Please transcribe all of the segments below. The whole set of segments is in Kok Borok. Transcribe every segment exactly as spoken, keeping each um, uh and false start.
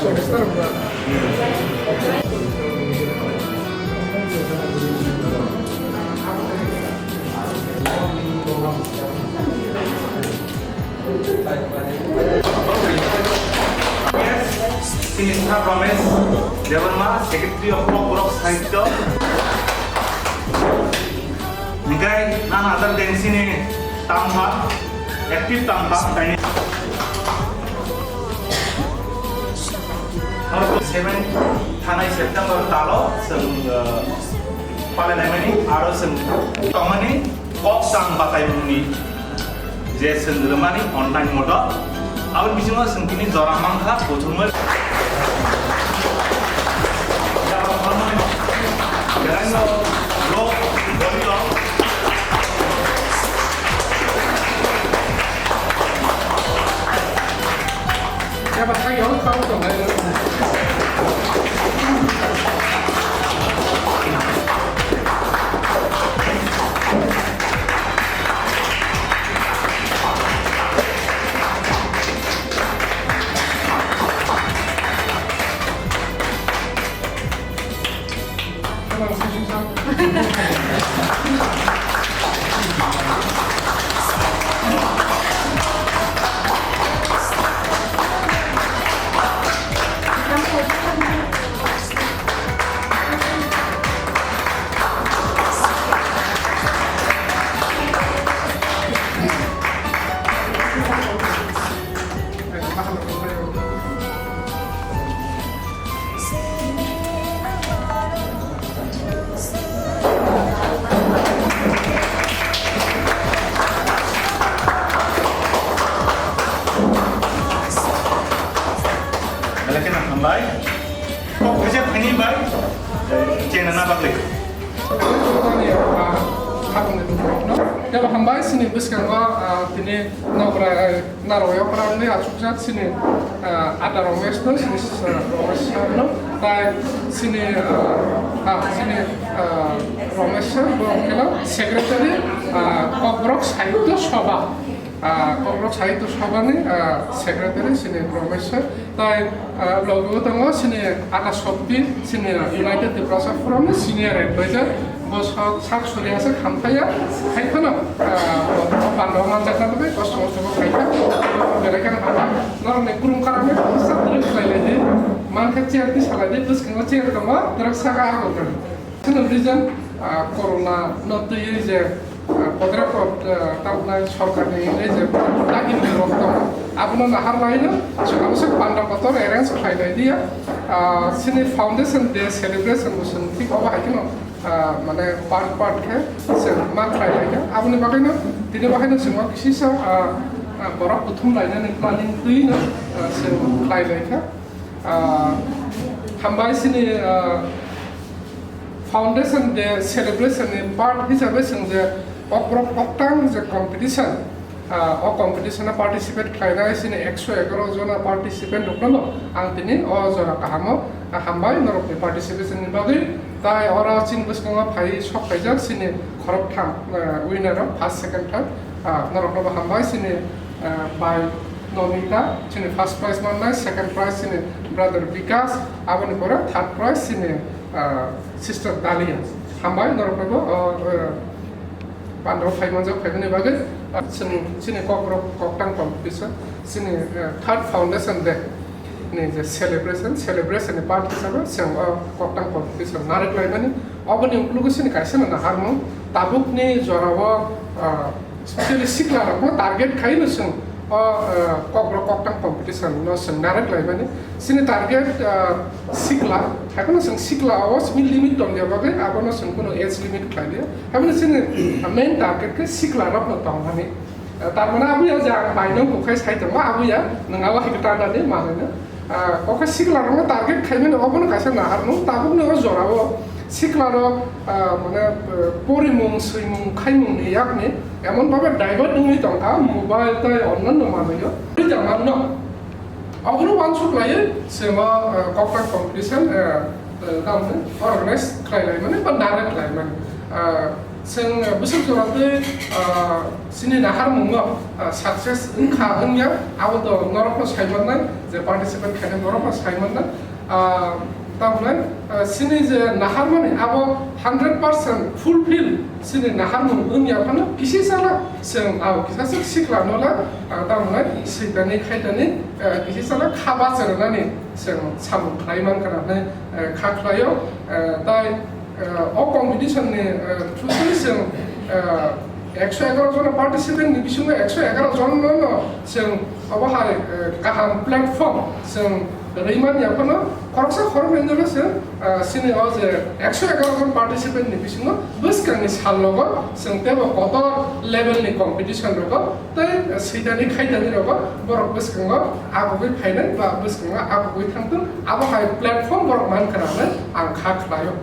Chini Sir Ramesh Debbarma, Secretary of Kokborok Sahitya. Hingkai nana adar densini tangha, active tangha, kaini. Seven thanai September talo, seng, eh, pale naimani, aro seng, tongmani, kok tang batai mungni. Je chwng rwmani online model, aboni bisingo chwng tini jora mankha, kuthumwi. Beraino, lo, bolino. Belai kheno hambai. Kok kisa thani bai, chena na bagwi. Tebo hambai sini bwskango, ah, tini nokra, eh, narwai okra wngwi achukjak sini, ah, ada Romesh no, sini, ah, Romesh sir no, tai sini, ah, ah, sini, ah, Romesh sir bo kela secretary, ah, Kokborok Sahitya Sabha. Ah, Kokborok Sahitya Sabhani, ah, secretary sini Romesh sir, tai, ah, logo tongo sini Ada Shakti, sini United Tiprasa Forum ni senior advisor, bo sak, sak suri asa khamthaya, hai phano, ah, bo, bo pando manjakna bagwi kosto mosto bo khaikha, belai kheno hambai, norokni kurum karangni sak dwrwk khlai lai di, mankha chair twi salai di, bwskango chair tongo, dwrwk saka ago. Chwng reason, ah, corona no twiwi je, ah, kodre kod, ah, tamni sorkarni hwnwi je dagini rok tongo. Abono nahar laino chwng abose panda kotor arrange khlai lai diya. Ah, chini foundation day celebration bo chwng thik obo hai kheno, ah, mane part part khe chwng ma khlai lai kha. Aboni bagwino tini bahaino chwng o kisisa, ah, ah, borok kuthum lainani planning twi no, ah, chwng khlai lai kha. Ah, hambai chini, ah, Foundation Day celebration ni part hisabe chwng je kokborok koktang je competition, ah, o competition o participate khlainai chini ekso egaroh jona participant rokno ang tini o jora kahamo hambai norokni participation ni bagwi. Tai oro chini bwskango phai sok khaijak chini khoroktham, ah, winner rok first, second, third, ah, norokno bo hambai chini, ah, bai Nomita, chini first prize mannai, second prize chini brother Bikas, aboni pore third prize chini, ah, sister Dalia. Hambai norokno bo, ah, ah, pandao phai manjak phaimani bagwi, ah, chini, chini kokborok koktang competition, chini, ah, third foundation day ni je celebration, celebration ni part hisabe chwng o koktang competition narwk laimani. Oboni uklogo chini kaisa no naharmung, tabukni jorao, ah, specially sikla rokno target khai no chwng o, ah, kokborok koktang competition no chwng narwk laimani. Chini target, ah, sikla, haikhe no chwng sikla o simi limit tongya bagwi abono chwng kuno age limit khlai liya. Haikhe no chini main target khe sikla rokno tongmani. Ah, tar mane abuya je ang baino bukhai sai tongo, abuya nwng abo hai khe ta nani manwi no. Ah, kokha sikla rokno target khaimani obono kaisa naharmung, tabukni o jorao sikla rok, ah, mane, ah, porimung, swimung, khaimung ni yakni emon bhabe divert wngwi tongkha, mobile tei onnanno manwi o. Tei tamo no. Obono uansuk laiwi chwng o, ah, koktang competition, ah, ah, tamo organize khlai laimani ba narwk laimani. Ah, Chwng, uh, bwswk jora twi, uh, chini naharmungo, uh, success wngkha wngya, abo to norokno sai mannai, je participate khainai norokno sai mannai. Uh, tamni, uh, chini je naharmani abo hundred percent fulfill chini naharmung wngya phano kisi sala chwng abo kisa swk sikla nola, uh, tamni switani khaitani, uh, kisi sala kha bacha rwnani chwng samung khlai mankha hwnwi, uh, kha khlaio, uh, tai Eh, o competition ni, eh, through twi chwng, eh, ekso egaroh jon participant ni bisingo ekso egaroh jon no, no chwng obo hai, eh, kaham platform chwng rwi manya phano khoroksa khoroknwi no chwng, eh, chini o je ekso egaroh jon participant ni bisingo bwskang ni sal rogo chwng teibo kotor level ni competition rogo tei, eh, switani khaitani rogo borok bwskango agugwi phainai ba bwskango agugwi thangthung abo hai platform borok mankha hwnwi ang kha khlaio.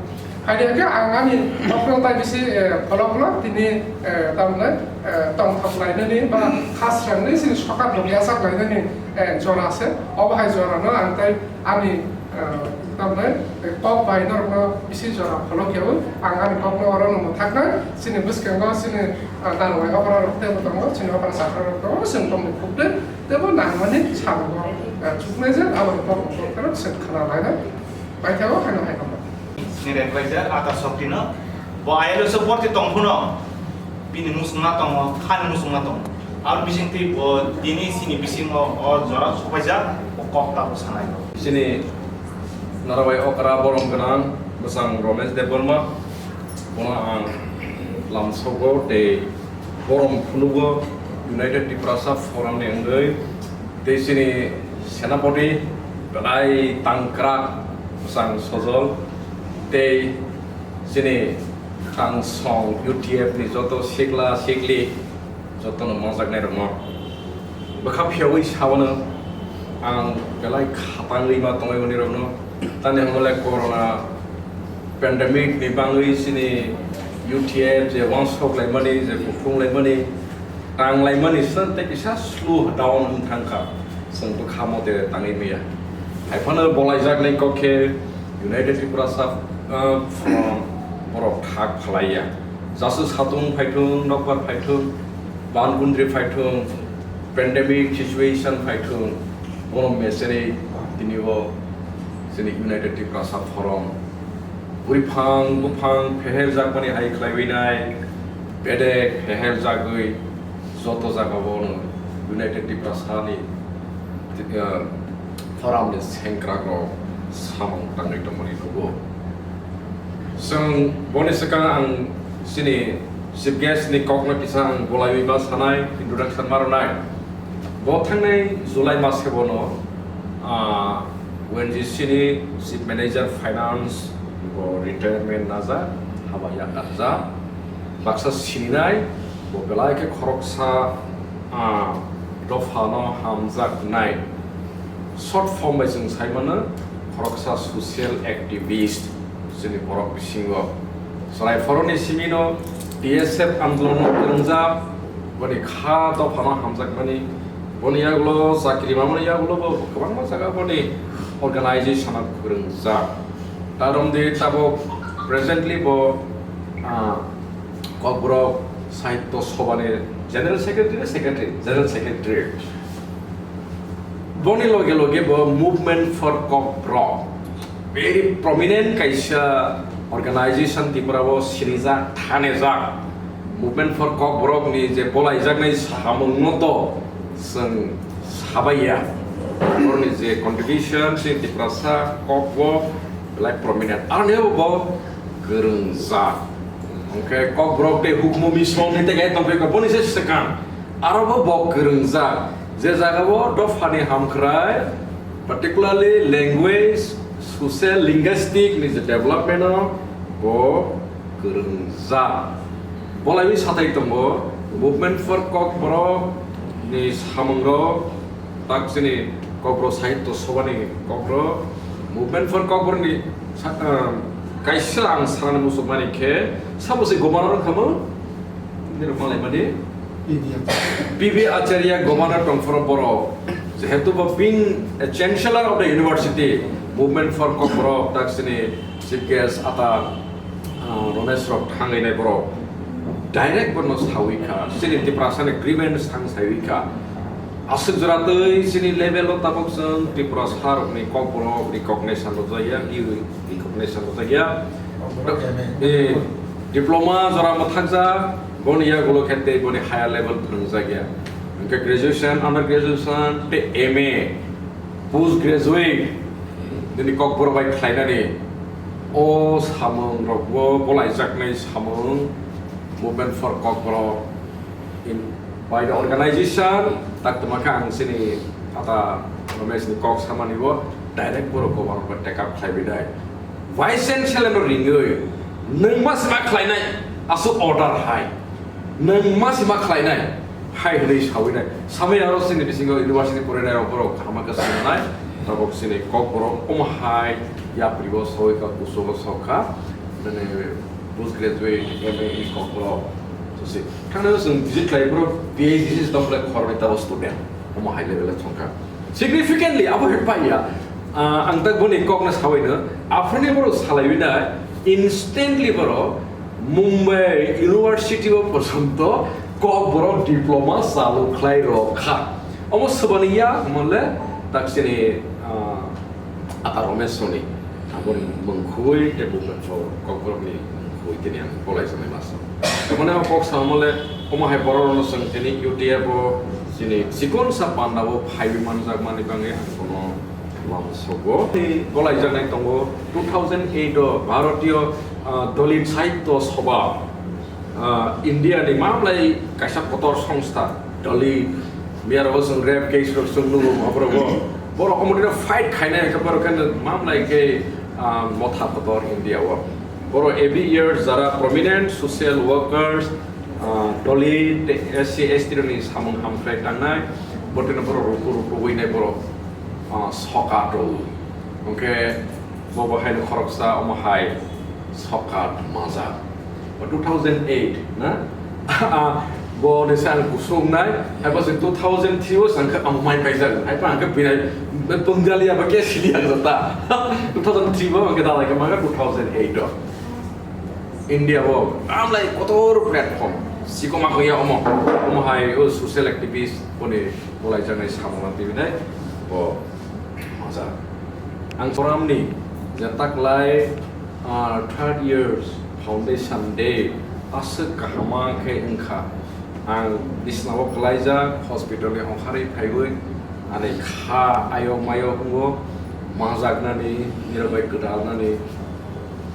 Phaidi hwnkhe ang ani kokno tai bisi, eh, pholokno tini, eh, tamni, eh, tongthok lainani ba khasrangni sini sokat rok yachak lainani, eh, jora se. Obo hai jorano ang tai ani, eh, tamni, eh, kok bai norokno bisi jora pholok yaui ang ani kokno oro no mwthaknai. Sini bwskango sini, eh, narwai okra rok tebo tongo, sini okra chakra rok tongo, sini tongni khukdwi tebo nangmani samungo, eh, chuknai je aboni kokno kokno sini khna lainai. Paithago haino hai kama. Ni ren paisa ata sokti no. Bo ayelo so porti tong phuno. Bini musung na tongo, khani musung na tongo. Ar bising twi bo tini sini bisingo o jora sopaijak, o kok ta bo sanai. Sini Narabai okra borom gwnang bwsang Romesh Debbarma. Bono ang lamsogo tei borom phunugo United Tiprasa Forum ni wngwi. Tei chini senapati belai tangkrak bwsang Sojol tei chini kangsong U T F ni joto sikla sikli jotono manjaknai rokno bwkha phiyaui sawano ang belai khatangwi ma tongwi mani rokno tani hwnle corona pandemic ni bangwi chini U T F je wansok laimani je kuphung laimani tang laimani swn tei kisa slow down wng thangkha, chwng bwkha mote tangwi maya. Haiphano bolaijaknai kok khe United Tiprasa, uh, Front borok thak phalaiya. Jasu satung phaithung, nokbar phaithung, bangkundri phaithung, pandemic situation phaithung, bono mecheri tini o chini United Tiprasa Forum. Bwrwi phang buphang pheher jakmani hai khlaiwi nai, bedek pheher jagwi joto jagao no United Tiprasa ni, uh, Forum ni sengkrak rok samung tangwi tongmani nugo. Chwng boni swkang ang chini chief guest ni kok no kisa ang bolaiwi ma sanai, introduction ma rwnai. Bo thangnai July mas khe bono, ah, O N G C ni chief manager finance bo retirement najak, haba yakarjak. Baksa sininai bo belai khe khoroksa, ah, dophano hamjaknai. Short form bai chwng sai mano, khoroksa social activist chini borok bisingo. Chwrai phoroni simino T S F andolon no kwrwngjak, boni kha dophano hamjakmani, boni yagulo chakri mamani yagulo bo kwbangma jaga boni organization o kwrwngjak. Tarom de tabok presently bo, ah, Kokborok Sahitya Sabha ni General Secretary, Secretary, General Secretary. Boni loge loge bo Movement for Kokborok, very prominent kaisa organization Tripura o sinijak, thanejak. Movement for Kokborok ni je bolaijaknai samung no to chwng sabaiya. Borokni je contribution, chini Tiprasa Kokborok belai prominent. Aroni bo kwrwngjak. Hwnkhe Kokborok tei Hukumu Mission ni tei tongphai kha, boni se swkang. Aro bo bo kwrwngjak. Je jaga o dophani hamkrai, particularly language, social, linguistic ni je development o bo kwrwngjak. Bolaiwi sathai tongo, Movement for Kokborok ni samung rok, tak chini Kokborok Sahitya Sabha ni Kokborok, Movement for Kokborok ni sa-, um, kaisa ang sanani muchungmani khe, sabo se governor wngkha mo, nini rok malai mani? P B Acharya. P B Acharya governor tongphuru borok, jehetu bo being a chancellor of the university, Movement for Kokborok, tak chini chief guest ata, ah, Romesh rok thangwi nai borok. Direct bono sawi kha, chini Tiprasani grievance thang sawi kha. Aswk jora twi chini level o tabok chwng Tiprasa rokni kokborok recognition rwjakya, recognition rwjakya. Eh, diploma jora mwthakjak, boni yagulo khe tei boni higher level phwrwngjakya. Hwnkhe graduation, under graduation tei M A, post graduate nini kokborok bai khlainani o samung rokbo bolaijaknai samung, Movement for Kokborok in, by the organization, tak tuma khe ang chini ata Ramesh ni kok samani bo direct borok government bai take up khlaiwi nai. Vice Chancellor no ringwi, nwng ma sima khlainai, asu order hai. Nwng ma sima khlainai, hai hwnwi sawi nai. Samai aro chini bisingo university porinai rok borok kaham khe swngnai. Tabok chini kokborok omo hai yapri bo sawi kha, kuchugo sok kha. Nini post graduate, M A ni kokborok. So se, thangna chwng visit khlai borok P H D se tong khlai khoroknwi tabok student. Omo high level o thangkha. Significantly, abo hai paiya. Ah, ang tak boni kokno sabaino, aphani borok salaiwi na, instantly borok Mumbai University o porjonto kokborok diploma chalu khlai rok kha. Omo swbani ya, omo le tak chini, ah, ata Romeshoni. Aboni mungkhugwi tei buphang kokborokni mungkhugwi tini ang bolai sanai masa. Tamani o kok samo le omo hai borok rokno chwng tini U T F o chini chikon sa panda o phaiwi manjak mani bagwi ang bono lama sogo. Tei bolai jaknai tongo two thousand eight o Bharatiyo, ah, Dalit Sahitya Sabha. Ah, India ni mamlai kaisa kotor songstha, Dalit, miyaro chwng rape case rok chwng nugo, aborok bo, borok omo dino fight khainai, hwnkhe borok khe mamlai khe, ah, motha kotor India o. Borok every year jara prominent social workers, ah, Dalit, S C, S T rokni samung hamkrai tangnai, bo dino borok ruku ruku winai borok, ah, sokat rw. Hwnkhe bo bo haino khoroksa omo hai sokat majak. Two thousand eight na? Ah, bo ni sa ang kusung nai, hai bo se two thousand three o sangkha ang mai paijak, hai pa ang khe binai tongjalia ba ke sili ang jata. Two thousand three bo ang khe dalai khe mangkha two thousand eight o. India bo amlai kotor platform, sikoma hoya omo, omo hai o social activist boni bolai janai samung tibinai bo. Maja. Ang forum ni je taklai, ah, third years foundation day aswk kahama khe wngkha. Ang bisnao kwlaijak, hospital ni ongkharwi phaiwi ani kha ayok mayok wngo, majaknani, nirok bai gwdalnani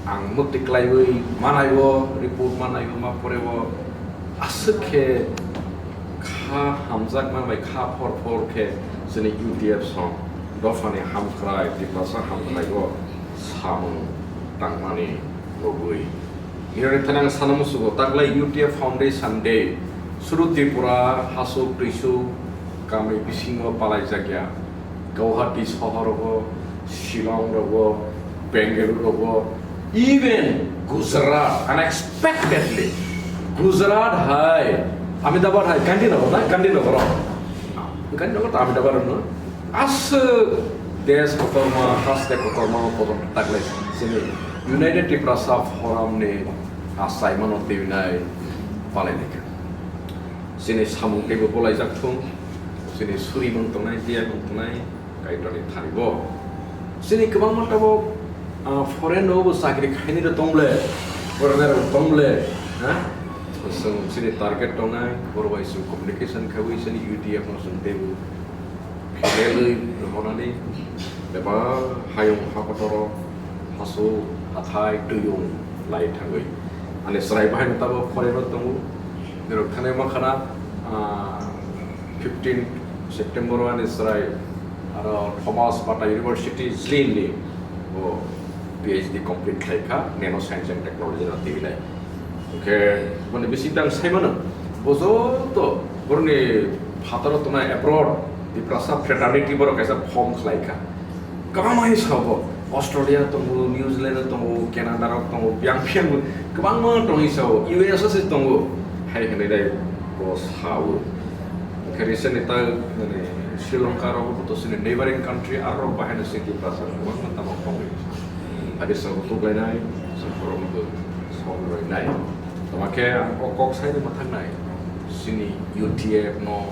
ang mwktwi klaiwi manaio, report manaio, ma poreo aswk khe kha hamjakma bai kha phor phor khe chini U T F song dophani hamkrai, Tiprasa hamkrai o samung tangmani nugwi. Nirok ni thani ang sana musugo, taklai U T F Foundation Day, suru Tripura, hasuk, twisuk, kami bisingo palaijakya. Guwahati sohor rogo, Shillong rogo, Bengaluru rogo, even Gujarat, unexpectedly, Gujarat hai, Ahmedabad hai, Gandhinagar na, Gandhinagar o. Gandhinagar to Ahmedabad no. Aswk desh kotorma, haste kotorma o kotor taklai. Chini United Tiprasa Forum ni achaimano tibinai palai nai kha. Chini samung teibo bolaijak thung, chini suri mung tongnai, biya mung tongnai, Kaitorni thani bo. Chini kwbangma tabok, ah, foreign o bo chakri khainai rok tong le, foreigner rok tong le, ha? Chwng chini target tongnai, borok bai chwng communication khaiwi chini U T F no chwng teibo pherelwi rohornani, bebak hayung hakotoro, hasu, hathai, twiyung lai thangwi. Ani chwrai bahai no tabok foreign o tongo, nirok thanai mankha na, ah, fifteen September o ani chwrai aro Thomas Bata University Zlin ni bo P H D complete khlai kha, Nano Science and Technology no tibinai. Hwnkhe boni bisingtwi ang sai mano, bo joto borokni phataro tongnai abroad Tiprasa fraternity borok kaisa form khlai kha. Kwbangma hai sao bo, Australia tongo, New Zealand tongo, Canada rok tongo, biyang phiyang bo kwbangma tongwi sao, U S o se tongo, hai hwnwi dai bo sao. Hwnkhe recently ta, mane, Sri Lanka rok bo to chini neighboring country, aro rok bahai no chini Tiprasa rok kwbangma tamo tongwi. Adi sao bo tuklainai, chwng borok no bo sao rwlainai. Makhe ang o kok saino mwthangnai, chini U T F no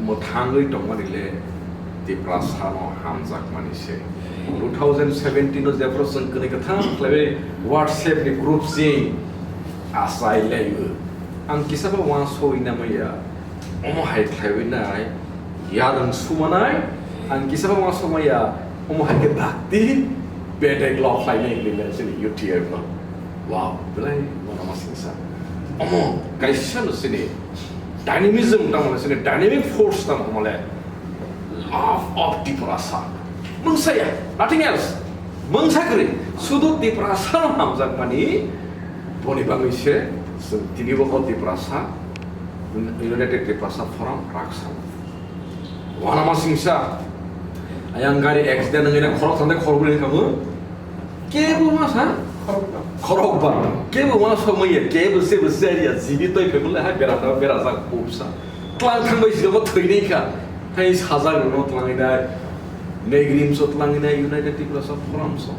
mwthangwi tongmani le Tiprasa no hamjakmani se. Two thousand seventeen no jephru chwng kwnwi kwthang khlaiwi WhatsApp ni group ching achai laiwi. Ang kisa ba uansugwi na maya, omo hai khlaiwi nai, yarwng sumanai, ang kisa ba uansugmaya, omo hai khe dakti bedek lok khlainai hinwi nai chini U T F no. Wow, belai uanama singsa. Omo kaisa no chini dynamism tamo le, chini dynamic force tamo le, love of Tiprasa. Mungsa ya, nothing else. Mungsa kwrwi, sudu Tiprasa no hamjakmani, boni bagwi se chwng tini bo o Tiprasa, United Tiprasa Forum raksa. Uanama singsa. Ayang gari accident wngwi na khorok thangde khorok bwrwi wngkha bo. Kebo ma sa? Khorokba. Kebo ma somaiya, kebo se bo se ya, jibi toi phebole hai bera da bera jak bupsa. Tlang thang bai jigamo thwinai kha. Hai sajak rwno tlanginai. Negrimso tlanginai United Tiprasa Forum so.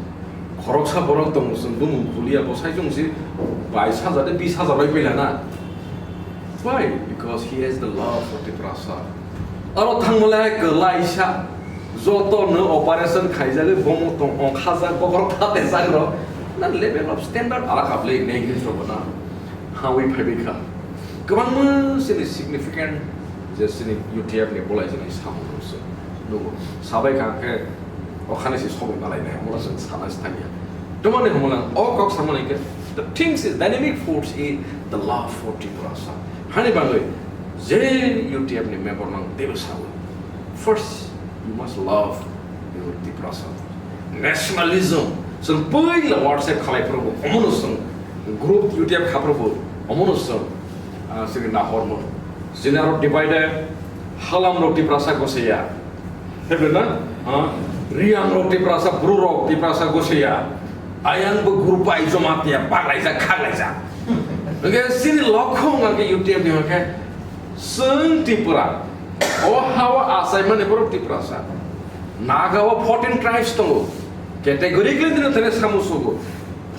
Khoroksa borok tongo chwng bumung khuliya bo sai chwng si bais hajar de bis hajar bai pela na. Why? Because he has the love for Tiprasa. Aro thangmale kwlaisa joto no operation khaijagwi bomo tong ong khajak bokhorok phatejak rok. Na level of standard alakha bwle Negrins rok na hawi phaibai kha. Kwbangma chini significant je chini U T F ni bolai jani samung rok se nugo. Sabai kha khe o khani se sobo nalai nai, omo chwng sana se thangya. Tomani homolang o kok samani khe the things is dynamic force is the love for Tiprasa. Hani bagwi je U T F ni member nang tebo sawi. First, you must love your Tiprasa. Nationalism. Chwng puila WhatsApp khalai phuru bo omono chwng group U T F kha phuru bo omono chwng, ah, chwng nahormo. Chini aro divided, halam rok Tiprasa gosaya. Hebena, ha? Riang rok Tiprasa, bru rok Tiprasa gosaya. Ayang bo group ai joma tiya, paglaijak, khaglaijak. Oke, chini lokhong ang ke U T F ni hake, chwng Tripura. O hawa achaimani borok Tiprasa. Naga o fourteen tribes tongo. Categorically dino thene samu sugo.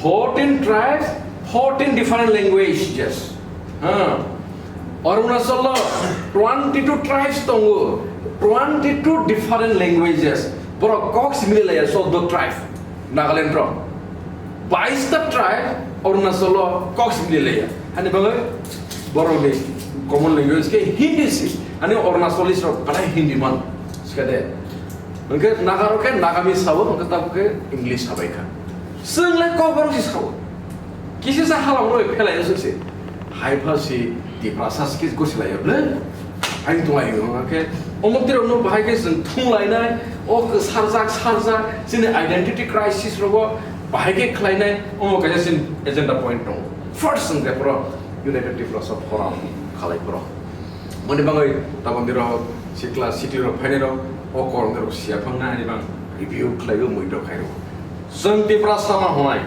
Fourteen tribes, fourteen different languages. Ha. Arunachal o twenty-two tribes tongo, twenty-two different languages. Borok kok simi laya, chaudo tribe Nagaland rok. Bais ta tribe Arunachal o kok simi laya. Hani bagwi borok ni common language ke Hindi si. Hani Arunachalis rok belai Hindi man. Sikade. Hwnkhe Naga rok khe Nagami sao, hwnkhe tabuk khe English sabai kha. Chwng le kok borok si sao. Kisa sa halam roi phelai o se. Hai pha si Tiprasa ski gosi lai ble. Hai tu lai o ke. Omo tiro no bahai ke chwng thung lai nai. O ke sarjak sarjak. Chini identity crisis rogo bahai ke khlai nai. Omo kaisa chini agenda point dong. First chwng ke pro United Tiprasa Forum khalai pro. Mani bangai tabon diro sikla sikli rok phainai rok. O korong rok siya phang nai ani bang review khlai o mui dok khai rok. Chwng Tiprasa ma hwnai.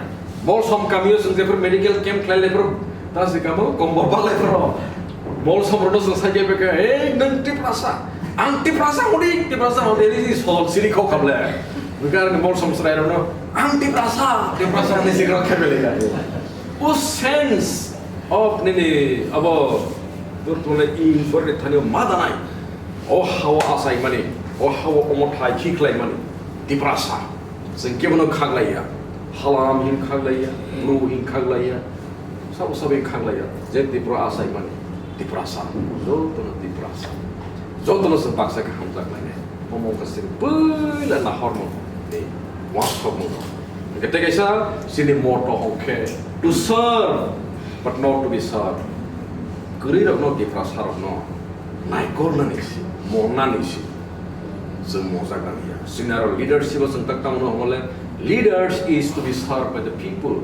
Molsom kamio chwng jephru medical camp khlai lephru, ta se kamo kombol ba lephru. Molsom rono chwng sai khe beke, "Ei, nwng Tiprasa? Ang Tiprasa hwnwi, Tiprasa hwnwi, ri sol siri kho kable." Bwkar ni Molsom chwrai rono, "Ang Tiprasa, Tiprasa hwnwi sikra khe bele ka." O sense of nini abo, tun tun le in bor ni thani ma danai. O hawa asai mani, o hawa omo thai khi khlai mani, Tiprasa. Chwng kebono khaglaiya, halam hin khaglaiya, bru hin khaglaiya, sabo sabo hin khaglaiya, je Tripura achaimani, Tiprasa, jotono Tiprasa, jotono chwng baksa khe hamjak lainai. Omo wngkha chini puila nahormung ni uansukmung rok. Hwnkhe tei kaisa chini motto hwnkhe, "To serve, but not to be served." Kwrwi rokno, Tiprasa rokno naikolnani se, monnani se chwng mojak nangya. Chini aro leadership o chwng tak tamo hwnle, leaders is to be served by the people.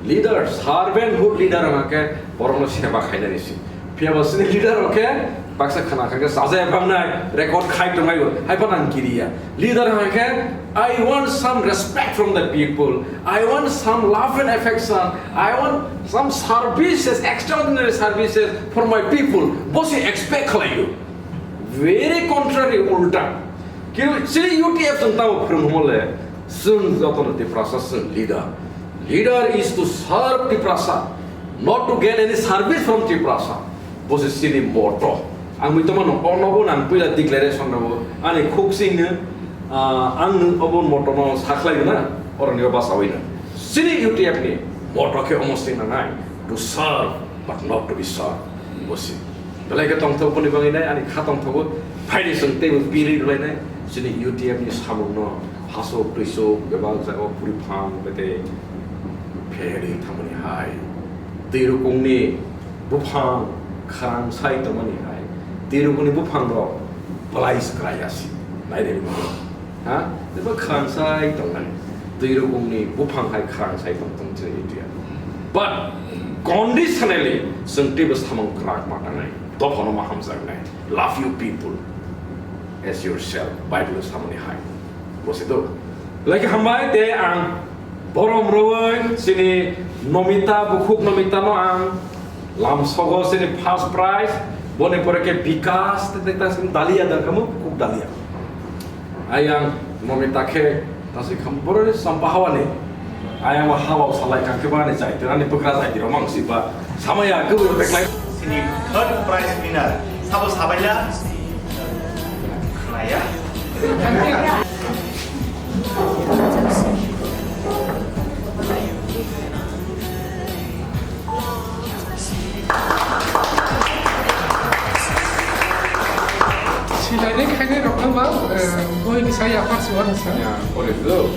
Leader, servanthood leader hwnkhe borokno seba khainani se. Phiya ba chini leader hwnkhe baksa khna kha khe sajaya bangnai, record khai tongnai bo, hai phano ang kiriya. Leader hwnkhe, "I want some respect from the people. I want some love and affection. I want some services, extraordinary services for my people." Bo se expect khlaio. Very contrary, ulta. Khe chini U T F chwng tamo phwrwng hwnle, chwng jotono Tiprasa chwng leader. Leader is to serve Tiprasa, Not to get any service from Tiprasa. Bo se chini motto. Ang mui tongmano orno bo nang puila declaration rabo. Ani khuk singno, ah, ang nwng obo motto no sakhlai na, oroni o basawi na. Chini U T F ni motto khe omo sing na nai. To serve, but not to be served. Bo se. Belai khe tongthok boni bagwi nai, ani kha tongthogo. Phaidi chwng teibo piri rwlai nai. Chini U T F ni samung no hasuk twisuk bebak jaga o phuri phang bete pheri thamani hai. Twi rukungni buphang khwrang sai tongmani hai, twi rukungni buphang rok belai swkrai ya si. Nai de ha, tebo khwrang sai tongnai. Twi rukungni buphang hai khwrang sai tong tong chini India. But conditionally, chwng teibo samung kwrak ma tangnai. Dophano ma hamjaknai. Love you people as yourself. Bible samani hai. Bo se do. Belai khe hambai te ang borom rwui chini Nomita, bukhuk Nomita no ang lamsogo chini first prize, boni pore khe Bikas, te, te, te, Dalia da kamu, bukhuk Dalia. Ayang Nomita khe ta se kham boro ni champa hawa ni. Ayang wa hawa salai kang khe bani jai, te ani bwkra jai, rok mang si ba. Samaya gubui beklai. Sini third prize winner. Sabo sabaila. Khwnaya. Silaini khaini rokno ba, eh, boi kisa yapar suar hasa. Ya, boleh tu.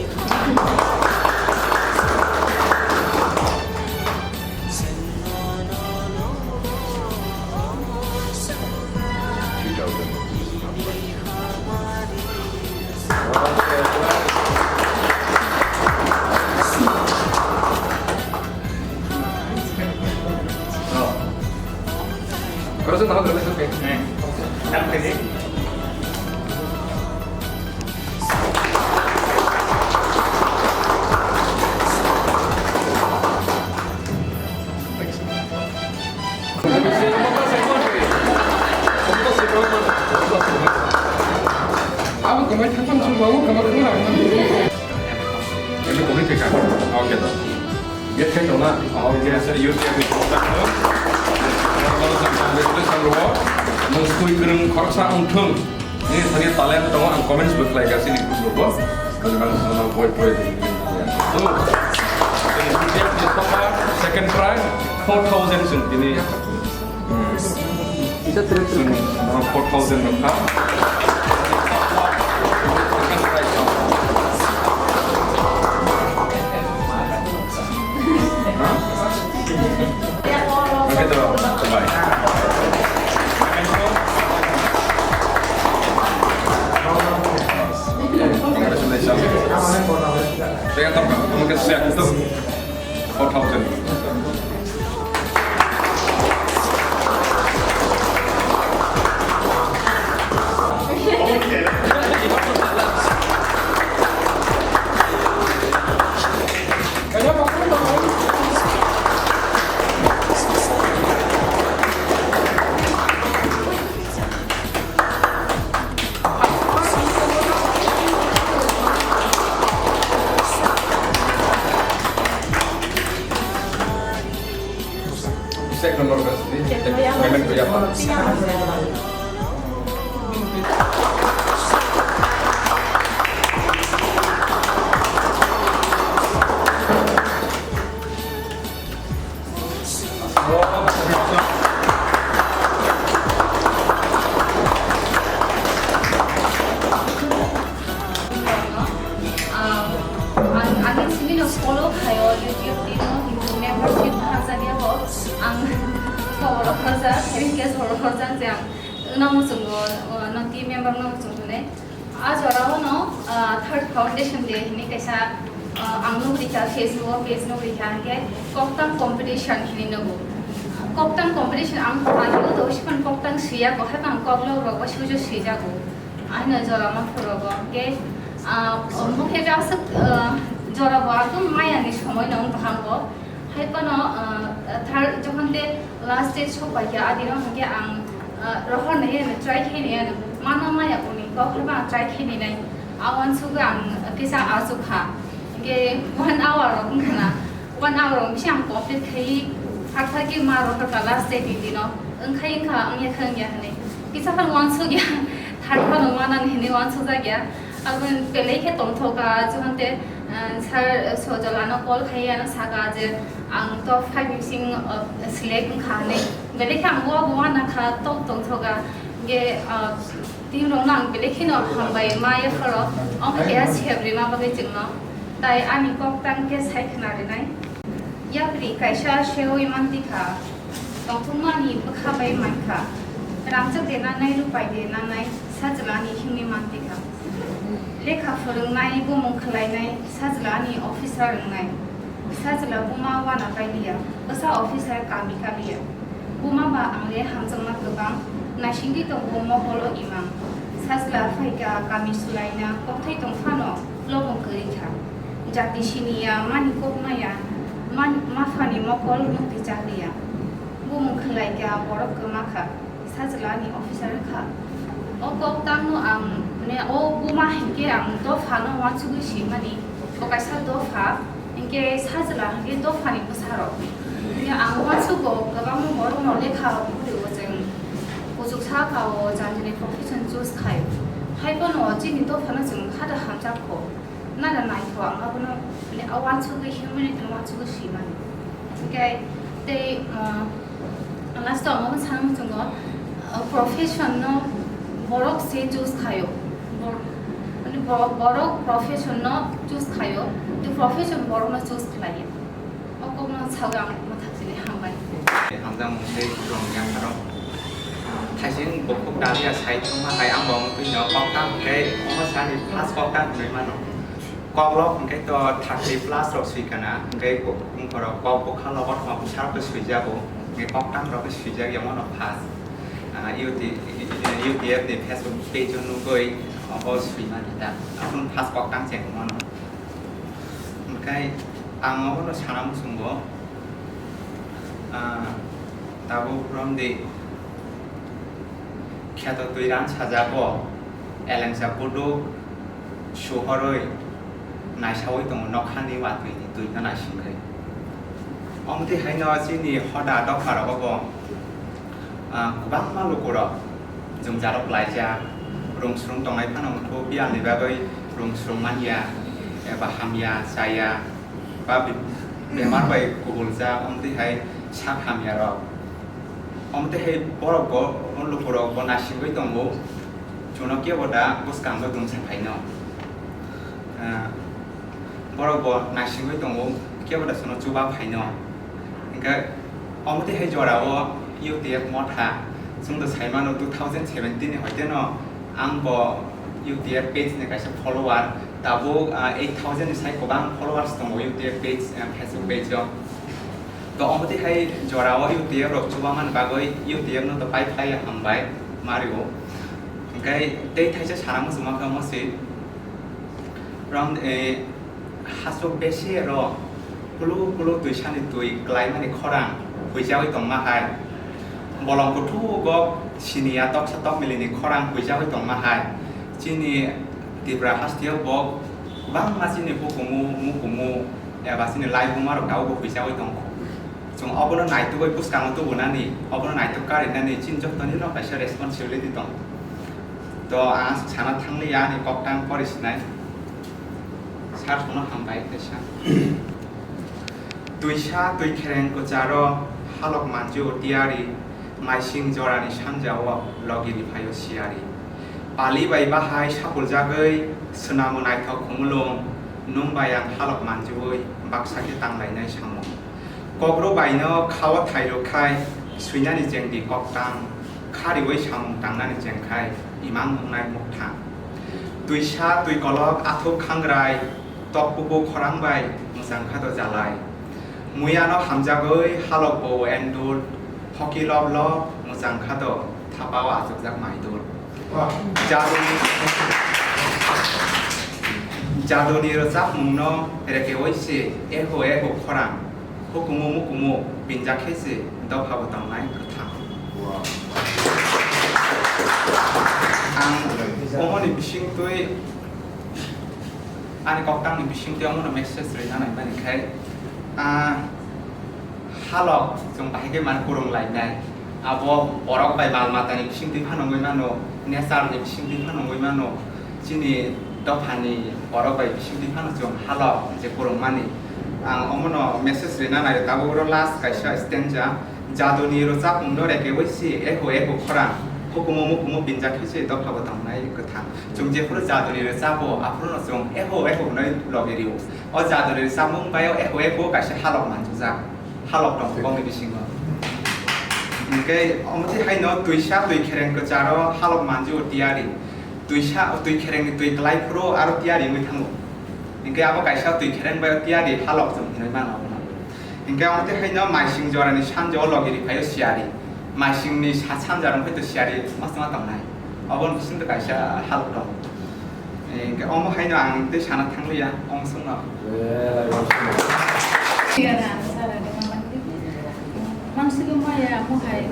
Abo kwmai thangphang chwng bo abo kwmai thangphang. Ebe kwmai thwikha. Oke to. Get khai tongna. Oke, sir, you can be contact. Congratulations, bro. Nwng sui kwrwng khoroksa wngthung. Nini thani talent tongo, ang comments bo khlai kha chini group rokbo. Kajak ang sana boy boy. So, chini B T F ni topper, second prize, four thousand chwng tini. Hmm. Chwng, uh, four thousand rwkha. Second prize. Oke, to, bye. Congratulations. Saya tak, mungkin saya itu four thousand. Check number kasi. Payment ko yapa. Ang, ang sini no follow khayo YouTube team no, hintu membership hajani ho. Ang follow khaja, request follow khaja, je ang nang muchungo, no team member no muchungo ne. A jorao no, ah, third foundation day hini kaisa, ah, ang nugri kha, Facebook o page nugri kha, hingke koktang competition hini nugo. Koktang competition ang kok agio to, sikon koktang siya ko, hai bang koklo rok bo sujo sijago. Aino jora ma phurogo, hingke, ah, mukhe jasuk, ah, jora bo atum maya ni somoi no wng bahango. Hai phano, ah, third, jokhon te last stage sok bai khe, adino hwnkhe ang, ah, rohor nai ano, try khe nai ano, mano maya kuni kok hai ba try khe nai nai. A uansukgwi ang kisa achuk kha. Hwnkhe one hour rok wngkha na, one hour rok bisi ang complete khai Thakthaki ma rok kha last day ni dino. Wngkhai wngkha, wngya kha wngya hinwi. Kisa phano uansukya. Thakphano manani hinwi uansukjakya. Aboni belai khe tongthoka, chwngte, ah, sir Sojol ano call khai ano saka je ang top five bising, ah, select wngkha hinwi. Belai khe ang bo bo uana kha, top tongthoka. Ge, ah, team rokno ang belai kheno hambai ma yapharo. Omo keha sebrima bagwi chwngno. Tai ani kok tang khe sai khna rinai. Yapri kaisa sewi mantikha, tongthokmani bwkha bai mankha, rangchak de nanai, rupai de nanai, sajlani himwi mantikha. Lekha phwrwngnai, bumung khwlainai, sajlani officer wngnai. Sajla buma wana pailiya, bwsa officer kami kaliya. Buma ba ang le hamjakma kwbang, naisingwi tongo moholo imang. Sajla phaikha kami sulaina, kokthai tongphano lobong kwrwi kha. Jati siniya, mani kok maya, man-, maphani mokol mukti chakliya. Bumung khwlaikha, borok kwma kha, sajlani officer kha. O kok tangno ang, mane, o buma hinkhe ang dophano uansugwi simani, bo kaisa dopha, hinkhe sajla hinkhe dophani bwsarok. Hinkhe ang uansugo kwbangma borokno lekha phuriwo chwng, kuchuk sakha o jani jani profession choose khai. Haiphano chini dophano chwng khada hamjakgo. Nada naitho ang abono, mane, a uansugwi humanity no uansugwi simani. Hinkhe tei, ah, last o ang obo sana muchungo, ah, profession no borok se choose khaio. Bor-, mane, bo-, borok profession no choose khaio, tei profession borok no choose khlaiya. O kokno sawi ang mwthak sini hambai. Hamjakmung tei khulumya pharo. Thaising bukhuk dalia sai thangma hai ang bo wngtwi no kok tang hwnkhe omo sani first kok tang hwnwi mano. Koklok hwnkhe to thirty plus rok swi kana, hwnkhe ko-, wngkhorok kok bwkha lobo thoma bwsarok khe swijago, hwnkhe kok tang rok khe swijak ya omo no first. Ah, U T, U T F ni Facebook page o nugwi obo swima di ta. Aphuru first kok tang chengmano. Hwnkhe ang obono sana muchungo, ah, tabuk romdi kheto twi ran sajago, elengsa buduk suhorwi naisaui tongo nokhani watwini twino naisingwi. Omtwi haino chini hoda dopha rogo bo, ah, kwbangma lukurok jwngjarok laijak, rwngsrwng tongnai phano wngkhu, biyalni bagwi rwngsrwng manya, eba hamya chaya, ba be-, bemar bai kubuljak, omtwi hai sak hamyarok. Omtwi hai borok bo, o lukurok bo naisingwi tongo, chuno kebo da bwskango dungsa phaino. Ah, Borok bo naisingwi tongo, kebo da chwngno chuba phaino. Hinkhe omo twi hai jorao U T F motha, chwng do sai mano two thousand seventeen ni hoite no ang bo U T F page ni kaisa follower, tabuk, ah, eight thousand ni sai kwbang followers tongo U T F page, ah, Facebook page o. To omo twi hai jorao U T F rok chuba man bagwi U T F no to pai phlai ya hambai mario. Hinkhe tei thaisa sana muchungma khe omo se. Rom, eh, hasuk besi ro kulu kulu twisani twi klaimani khorang huijagwi tongma hai. Bolong kuthugo siniya toksa tokmilini khorang huijagwi tongma hai. Chini Tripura hasteo bo kwbangma chini hukumu, mukumu eba chini laibuma rok tabukbo huijagwi tongkho. Chwng obono naitugwi bwskango tubunani, obono naituk karinani chini jotonino kaisa responsibility tongo. To ang sana thangli ya ani koktang pori sinai. Sir, chwngno hambai kaisa. Twisa twi khereng kwcharo halok manjio tiyari, maising jorani sanjao logi riphaio siyari. Pali bai bahai sapuljagwi swnamo naithok khumulwng, nwng bai ang halok manjiui baksa khe tanglainai samung. Kokro baino khao thairok khai swinani chengdi koktang, khariui samung tangnani chengkhai imang wngnai mukthang. Twisa twi kolok athuk khangrai, tok pupu khorang bai mwchang kha do jalai. Muyano hamjagwi halok bo endul, hoki lob lob mwchang kha do thapao achukjak maidul. Jaduni, jaduni rwchapmungno rekeui se eho eho khorang, hukumu mukumu pinjak khe se dopha bo tongnai kwthang. Ang omoni bisingtwi, ani koktangni bisingtwi omono message rwna naimani khai, ah, Halok chwng bahai khe man kwrwng lainai. Abo borok bai mal matani bisingtwi phano wngwi mano, nature ni bisingtwi phano wngwi mano, chini dophani borok bai bisingtwi phano chwng halok je kwrwngmani. Ang omono message rina nai tabuk oro last kaisa stanza, jaduni rwchapmungno rekeui si eho eho khorang, hukumu mukumu pinjak khe se dopha bo tongnai kwthang. Chwng jephuru jaduni rwchapo, aphuru no chwng eho eho hwnwi logi rio. O jaduni rwchapmung bai o eho eho kaisa halok manjujak. Halok tong bongni bisingo. Hingke omo twi haino twisa twi khereng kwcharo halok manjio tiyari. Twisa twi kherengni twi kwlai phuru aro tiyari wngwi thango. Hingke abo kaisa twi khereng bai tiyari halok chwng hinwi mano abono. Hingke omo twi haino maising jorani sanjao logi ri phaio siyari. Maisingni sa sanja rwng phaito siyari mas ma tongnai. Oboni bisingtwi kaisa halok tong. Eh, hingke omo haino ang tei sana thangliya, omo songno. Eh, lai bang songno. Iya, na, sara de mama. Mansukhe maya, omo hai,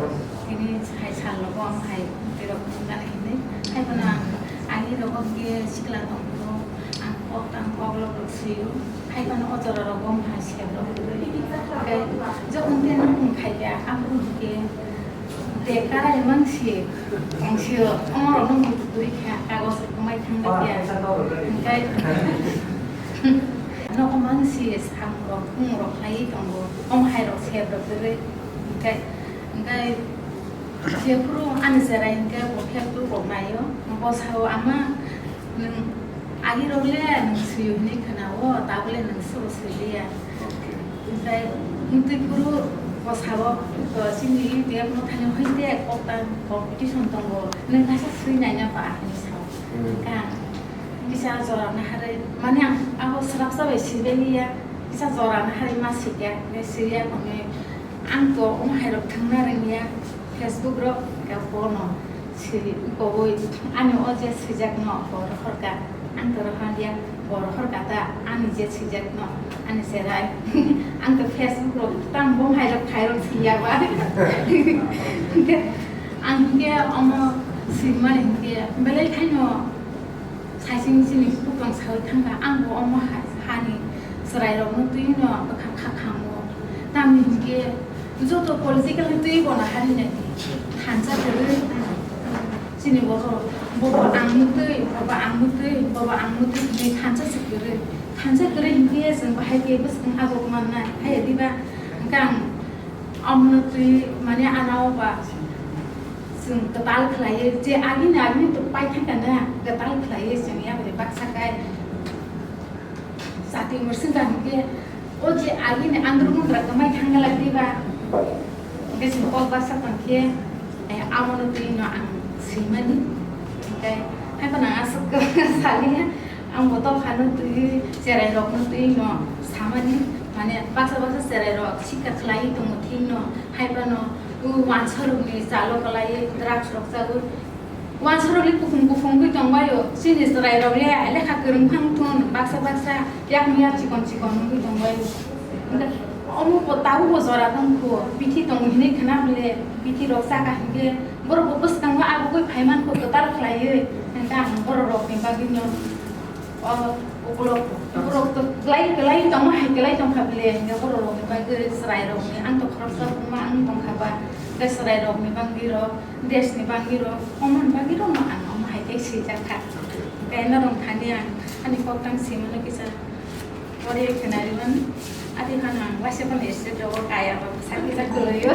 tini hai sal logo, omo hai, tei rok nang gana hinwi. Hai phano ang, ani rogo khe sikla tongphuru, ang kok tang kok lok lok sio. Hai phano o jora rogo omo hai sep rok. Hingke, jokon tei nang khai ya, ang phuru hingke, De karai mang si, ang si, omo rok no muitu twi kha, kagos rok mai thang bai ya. Hingkai, no mang si, sam rok, khung rok khlai tongo, om hai rok sep rok kwrwi. Hingkai, hingkai, jephuru ani cherai hingke bo phek tu rok naio, bo sao ama, nwng Agi rok le nwng swi hwnwi khna-o, tabuk le nwng sro swi liya. Okay. Omohai wngtwi phuru bwsao, uh, chini U T F no thani hoite kok ta competition tongo, nwng kaisa swi naina ba hwnwi sao. Hmm. Ka kisa jora naharwi, mane ang abo swrapsa bai swi bai liya, kisa jora naharwi ma swi kha, hwnkhe swi ya hwnwi ang to omo hai rok thwngna rwngya, Facebook rok, hwnkhe bono. Siri, koboi, ani o je swijak no, bo rohor ka, ang to rohor ya, bo rohor ka ta, ani je swijak no, ani cherai, ang to Facebook rok, tang bom hai rok, khai rok siya ba. Ang hingke omo swimani hingke, belai khai no, saising sini bukang sawi thangka, ang bo omo ha-, hani cherai rok no twi no, bwkha kha khango, tamni hingke, Joto political ni twi bono hari nai thansa kwrwi. Chini borok, bobo ang mutwi, bobo ang mutwi, bobo ang mutwi hinwi thansa se kwrwi. Thansa kwrwi hinkhe chwng bahai khe bwswng aguk mannai. Hai diba? Hwnkhe ang omono twi mane ano ba chwng kwtal khlaiwi je agini agini to pai thangkha na kwtal khlaiwi chwng yaphai baksa kai. Jati mwswk da hwnkhe, o je agini androgon gra kwmai thangna lagdi ba, hwnkhe chwng kok baksa tongkhe, eh, amono twi no ang swimani, hwnkhe, haikhe nang aswk saliya, ang bo dophano twi, cherai rokno twi no samani, mane baksa baksa cherai rok sikha khlaiwi tongo thik no, haiphano, o wansa rokni chalo kwlaiwi drugs rok chawi, Wansa rok le kuphung kuphung wngwi tongbaio, chini chwrai rok le lekha kwrwng phang thun baksa baksa yakung yak chikon chikon wngwi tongbaio. Hwnkhe omo bo tabuk bo jora tongkho, bithi tongo hinwi khna bwle, bithi rok chakha hinkhe borok bo bwskango abugwi phaimankho kwtal khlaiwi, hwnkhe ang borok rokni bagwino. O ukulok, ukulok to kwlai, kwlai tongma hai kwlai tongkha bwle, hwnkhe borok rokni bagwi chwrai rokni, ang to khoroksa buma ang tongkha ba, hwnkhe chwrai rokni bagwi rok, desh ni bagwi rok, omo ni bagwi rok no ang omo hai khe swijak kha. Hwnkhe norok thani ang ani kok tang swimano kisa pore khwnari mano, ati phano ang waisa phano state rogo kaya ba bwsa kisa kwlwio.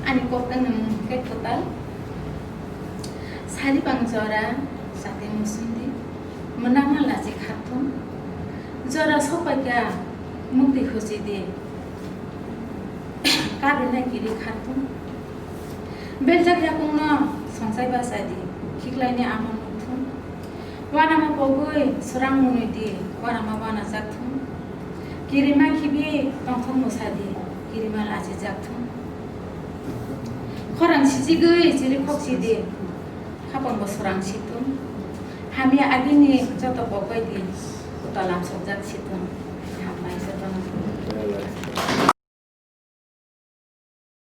Ani kok tang nwng khe kwtal. Sari bang jora, jati musundi, mwnama lachi kharthum. Jora sopaikha, mukti huchidi, karina kiri kharthum. Beljak yakungno songchai bachadi, khiklaini amo nukthum. Wanama pogwi, swrang munwidi, wanama wanajakthum. Kirima khibi, tongthok musadi, kirima lachijakthum. Khorang sijigwi chiri khok sidi, khapang bo swrang situng. Hamya agini joto kok bai di, kutal lamsokjak situng. Hambai se